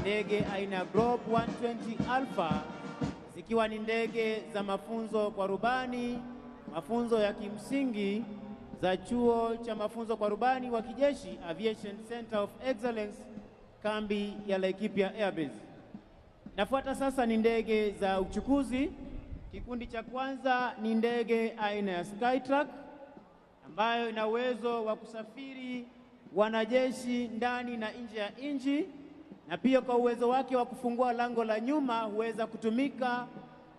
ndege aina ya Globe 120 Alpha, zikiwa ni ndege za mafunzo kwa rubani, mafunzo ya kimsingi za chuo cha mafunzo kwa rubani wa kijeshi Aviation Center of Excellence, kambi ya Laikipia Air Base. Nafuata sasa ni ndege za uchukuzi. Kikundi cha kwanza ni ndege aina ya Skytruck ambayo ina uwezo wa kusafiri wanajeshi ndani na nje ya nchi, na pia kwa uwezo wake wa kufungua lango la nyuma huweza kutumika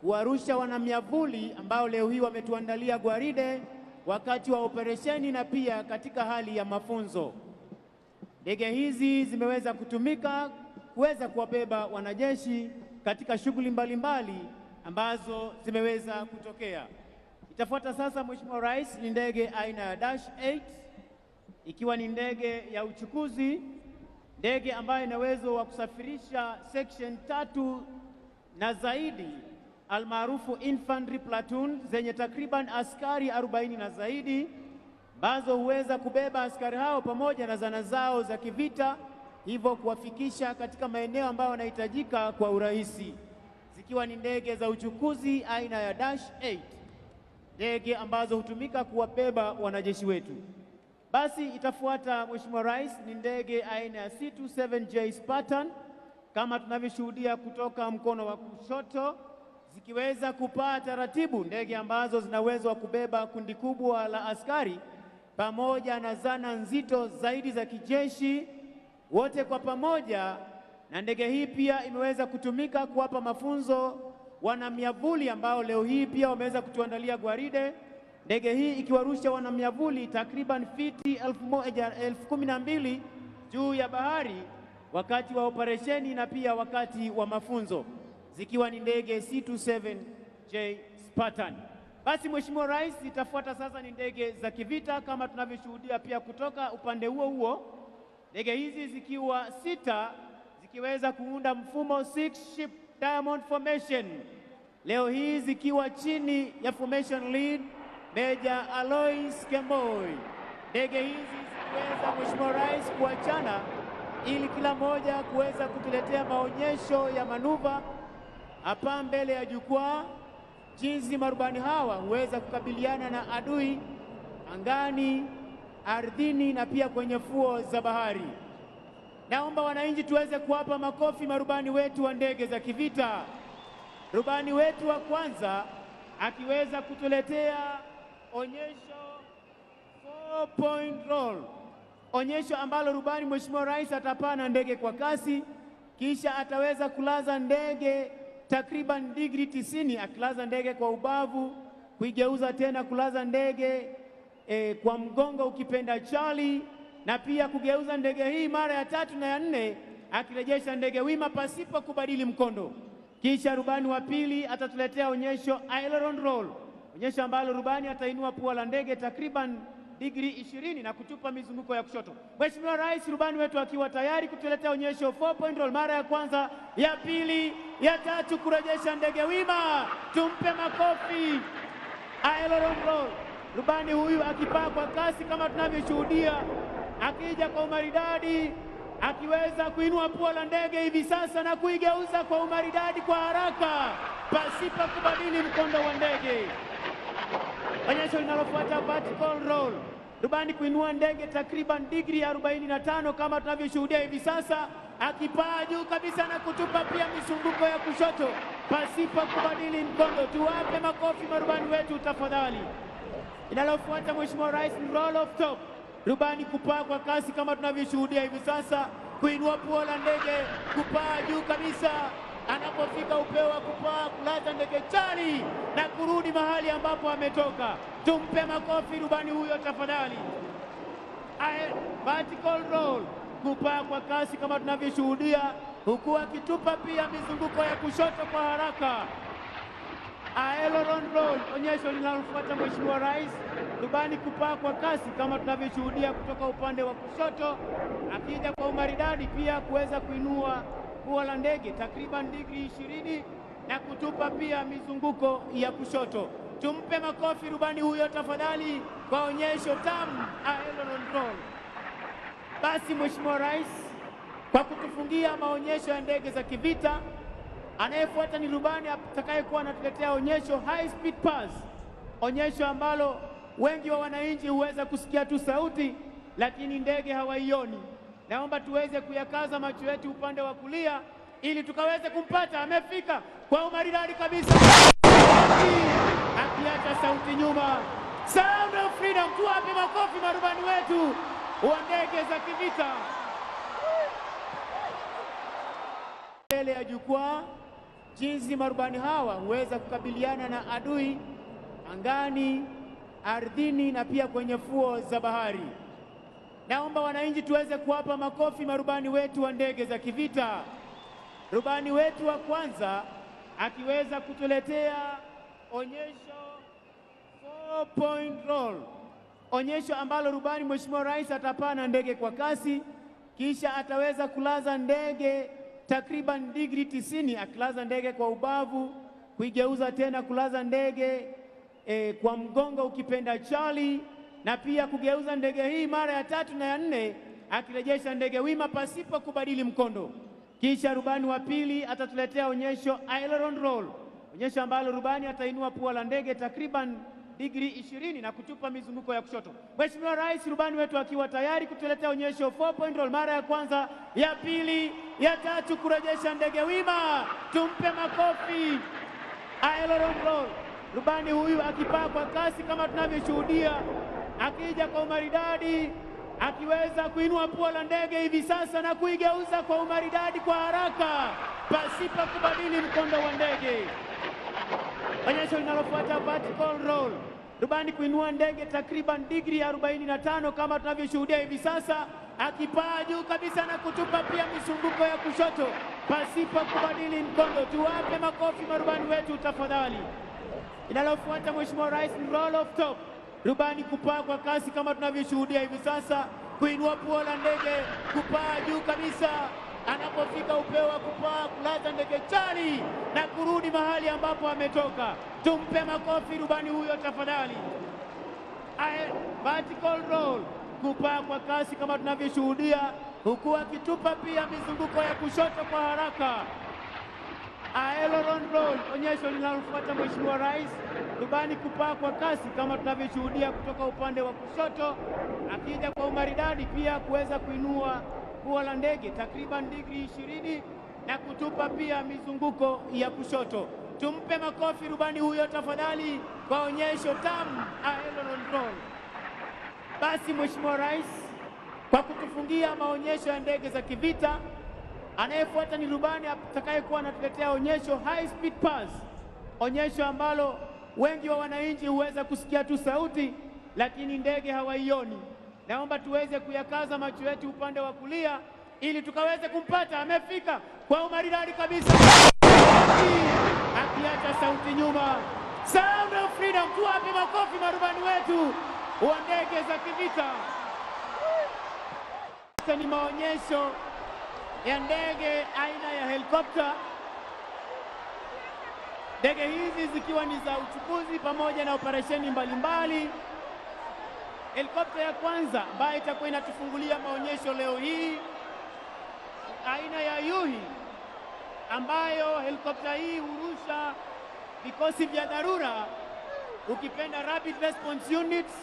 kuwarusha wanamiavuli ambao leo hii wametuandalia gwaride wakati wa operesheni na pia katika hali ya mafunzo. Ndege hizi zimeweza kutumika kuweza kuwabeba wanajeshi katika shughuli mbalimbali ambazo zimeweza kutokea. Itafuata sasa, Mheshimiwa Rais, ni ndege aina ya Dash 8 ikiwa ni ndege ya uchukuzi, ndege ambayo ina uwezo wa kusafirisha section 3 na zaidi, almaarufu infantry platoon zenye takriban askari 40 na zaidi, ambazo huweza kubeba askari hao pamoja na zana zao za kivita, hivyo kuwafikisha katika maeneo ambayo wanahitajika kwa urahisi, zikiwa ni ndege za uchukuzi aina ya Dash 8, ndege ambazo hutumika kuwabeba wanajeshi wetu. Basi itafuata, Mheshimiwa Rais, ni ndege aina ya C-27J Spartan kama tunavyoshuhudia kutoka mkono wa kushoto, zikiweza kupaa taratibu, ndege ambazo zina uwezo wa kubeba kundi kubwa la askari pamoja na zana nzito zaidi za kijeshi, wote kwa pamoja. Na ndege hii pia imeweza kutumika kuwapa mafunzo wanamiavuli ambao leo hii pia wameweza kutuandalia gwaride. Ndege hii ikiwarusha wanamiavuli takriban fiti 12,000 juu ya bahari wakati wa operesheni na pia wakati wa mafunzo, zikiwa ni ndege C-27J Spartan. Basi Mheshimiwa Rais, itafuata sasa ni ndege za kivita kama tunavyoshuhudia pia kutoka upande huo huo, ndege hizi zikiwa 6 zikiweza kuunda mfumo 6 ship diamond formation, leo hii zikiwa chini ya formation lead Major Alois Kemboi. Ndege hizi zikiweza, Mheshimiwa Rais, kuachana ili kila moja kuweza kutuletea maonyesho ya manuva hapa mbele ya jukwaa, jinsi marubani hawa huweza kukabiliana na adui angani, ardhini na pia kwenye fuo za bahari. Naomba wananchi tuweze kuwapa makofi marubani wetu wa ndege za kivita. Rubani wetu wa kwanza akiweza kutuletea onyesho 4 point roll, onyesho ambalo rubani, Mheshimiwa Rais, atapaa ndege kwa kasi, kisha ataweza kulaza ndege takriban digri 90, akilaza ndege kwa ubavu, kuigeuza tena kulaza ndege kwa mgongo ukipenda chali, na pia kugeuza ndege hii mara ya 3 na ya 4, akirejesha ndege wima pasipo kubadili mkondo. Kisha rubani wa pili atatuletea onyesho aileron roll, onyesho ambalo rubani atainua pua la ndege takriban digri 20 na kutupa mizunguko ya kushoto. Mheshimiwa Rais, rubani wetu akiwa tayari kutuletea onyesho 4 point roll mara ya kwanza, ya pili, ya tatu, kurejesha ndege wima. Tumpe makofi. Aileron roll, rubani huyu akipaa kwa kasi kama tunavyoshuhudia, akija kwa umaridadi, akiweza kuinua pua la ndege hivi sasa na kuigeuza kwa umaridadi kwa haraka pasipo kubadili mkondo wa ndege. Onyesho linalofuata vertical roll, rubani kuinua ndege takriban digri 45 kama tunavyoshuhudia hivi sasa, akipaa juu kabisa na kutupa pia mizunguko ya kushoto pasipo kubadili mkondo. Tuwape makofi marubani wetu tafadhali. Linalofuata, Mheshimiwa Rais, roll off top, rubani kupaa kwa kasi kama tunavyoshuhudia hivi sasa, kuinua pua la ndege, kupaa juu kabisa, anapofika upeo wa kupaa, kulaza ndege chali na kurudi mahali ambapo ametoka. Tumpe makofi rubani huyo tafadhali. Vertical roll, kupaa kwa kasi kama tunavyoshuhudia, huku akitupa pia mizunguko ya kushoto kwa haraka. Aileron roll, onyesho linalofuata Mheshimiwa Rais, rubani kupaa kwa kasi kama tunavyoshuhudia kutoka upande wa kushoto, akija kwa umaridadi pia kuweza kuinua pua la ndege takriban digri 20 na kutupa pia mizunguko ya kushoto. Tumpe makofi rubani huyo tafadhali kwa onyesho tamu aileron roll. Basi Mheshimiwa Rais, kwa kutufungia maonyesho ya ndege za kivita, anayefuata ni rubani atakayekuwa anatuletea onyesho high speed pass, onyesho ambalo wengi wa wananchi huweza kusikia tu sauti, lakini ndege hawaioni. Naomba tuweze kuyakaza macho yetu upande wa kulia ili tukaweze kumpata. Amefika kwa umaridadi kabisa, akiacha sauti nyuma. Sound of Freedom, tuwape makofi marubani wetu wa ndege za kivita. Mbele ya jukwaa, jinsi marubani hawa huweza kukabiliana na adui angani, ardhini na pia kwenye fuo za bahari. Naomba wananchi tuweze kuwapa makofi marubani wetu wa ndege za kivita. Rubani wetu wa kwanza akiweza kutuletea onyesho 4 point roll, onyesho ambalo rubani Mheshimiwa Rais atapaa na ndege kwa kasi, kisha ataweza kulaza ndege takriban digri 90, akilaza ndege kwa ubavu, kuigeuza tena kulaza ndege kwa mgongo ukipenda chali, na pia kugeuza ndege hii mara ya tatu na ya nne, akirejesha ndege wima pasipo kubadili mkondo. Kisha rubani wa pili atatuletea onyesho aileron roll, onyesho ambalo rubani atainua pua la ndege takriban digri 20 na kutupa mizunguko ya kushoto. Mheshimiwa Rais, rubani wetu akiwa tayari kutuletea onyesho 4 point roll mara ya kwanza, ya pili, ya tatu, kurejesha ndege wima. Tumpe makofi. Aileron roll, rubani huyu akipaa kwa kasi kama tunavyoshuhudia, akija kwa umaridadi, akiweza kuinua pua la ndege hivi sasa na kuigeuza kwa umaridadi kwa haraka pasipo kubadili mkondo wa ndege. Onyesho linalofuata vertical roll, rubani kuinua ndege takriban digri 45 kama tunavyoshuhudia hivi sasa, akipaa juu kabisa na kutupa pia mizunguko ya kushoto pasipo kubadili mkondo. Tuwape makofi marubani wetu tafadhali. Linalofuata Mheshimiwa Rais ni roll off top, rubani kupaa kwa kasi kama tunavyoshuhudia hivi sasa, kuinua pua la ndege, kupaa juu kabisa, anapofika upeo wa kupaa, kulaza ndege chali na kurudi mahali ambapo ametoka. Tumpe makofi rubani huyo tafadhali. Vertical roll, kupaa kwa kasi kama tunavyoshuhudia, huku akitupa pia mizunguko ya kushoto kwa haraka. Aileron roll, onyesho linalofuata Mheshimiwa Rais, rubani kupaa kwa kasi kama tunavyoshuhudia kutoka upande wa kushoto, akija kwa umaridadi pia kuweza kuinua pua la ndege takriban digri 20 na kutupa pia mizunguko ya kushoto. Tumpe makofi rubani huyo tafadhali kwa onyesho tamu aileron roll. Basi Mheshimiwa Rais, kwa kutufungia maonyesho ya ndege za kivita, anayefuata ni rubani atakayekuwa anatuletea onyesho high speed pass, onyesho ambalo wengi wa wananchi huweza kusikia tu sauti, lakini ndege hawaioni. Naomba tuweze kuyakaza macho yetu upande wa kulia ili tukaweze kumpata. Amefika kwa umaridadi kabisa, akiacha sauti nyuma. Sound of Freedom, tuwape makofi marubani wetu wa ndege za kivita. Ni maonyesho ya ndege aina ya helikopta. Ndege hizi zikiwa ni za uchukuzi pamoja na operesheni mbalimbali. Helikopta ya kwanza ambayo itakuwa inatufungulia maonyesho leo hii aina ya Yuhi, ambayo helikopta hii hurusha vikosi vya dharura, ukipenda rapid response units,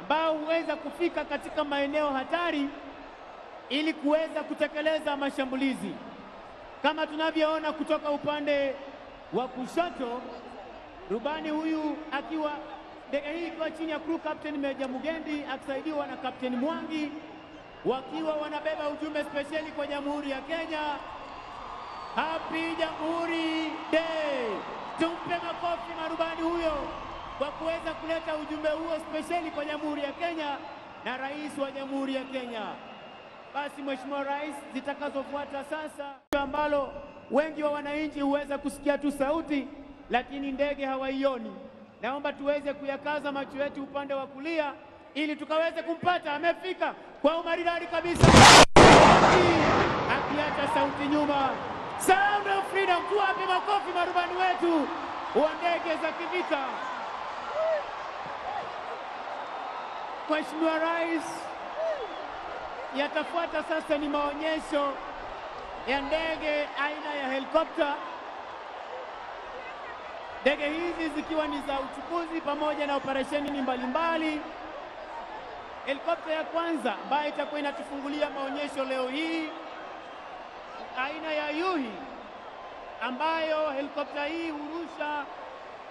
ambao huweza kufika katika maeneo hatari ili kuweza kutekeleza mashambulizi. Kama tunavyoona kutoka upande wa kushoto, rubani huyu akiwa ndege hii ikiwa chini ya crew captain Meja Mugendi akisaidiwa na Captain Mwangi, wakiwa wanabeba ujumbe spesheli kwa Jamhuri ya Kenya. Happy Jamhuri Day! Tumpe makofi marubani huyo kwa kuweza kuleta ujumbe huo spesheli kwa Jamhuri ya Kenya na Rais wa Jamhuri ya Kenya. Basi Mheshimiwa Rais, zitakazofuata sasa, ambalo wengi wa wananchi huweza kusikia tu sauti, lakini ndege hawaioni. Naomba tuweze kuyakaza macho yetu upande wa kulia ili tukaweze kumpata. Amefika kwa umaridadi kabisa, akiacha sauti nyuma. Sound of Freedom, tuwape makofi marubani wetu wa ndege za kivita. Mheshimiwa Rais, Yatafuata sasa ni maonyesho ya ndege aina ya helikopta. Ndege hizi zikiwa ni za uchukuzi pamoja na operesheni mbalimbali. Helikopta ya kwanza ambayo itakuwa inatufungulia maonyesho leo hii aina ya Yuhi, ambayo helikopta hii hurusha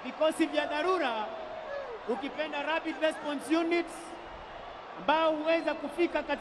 vikosi vya dharura, ukipenda rapid response units, ambao huweza kufika katika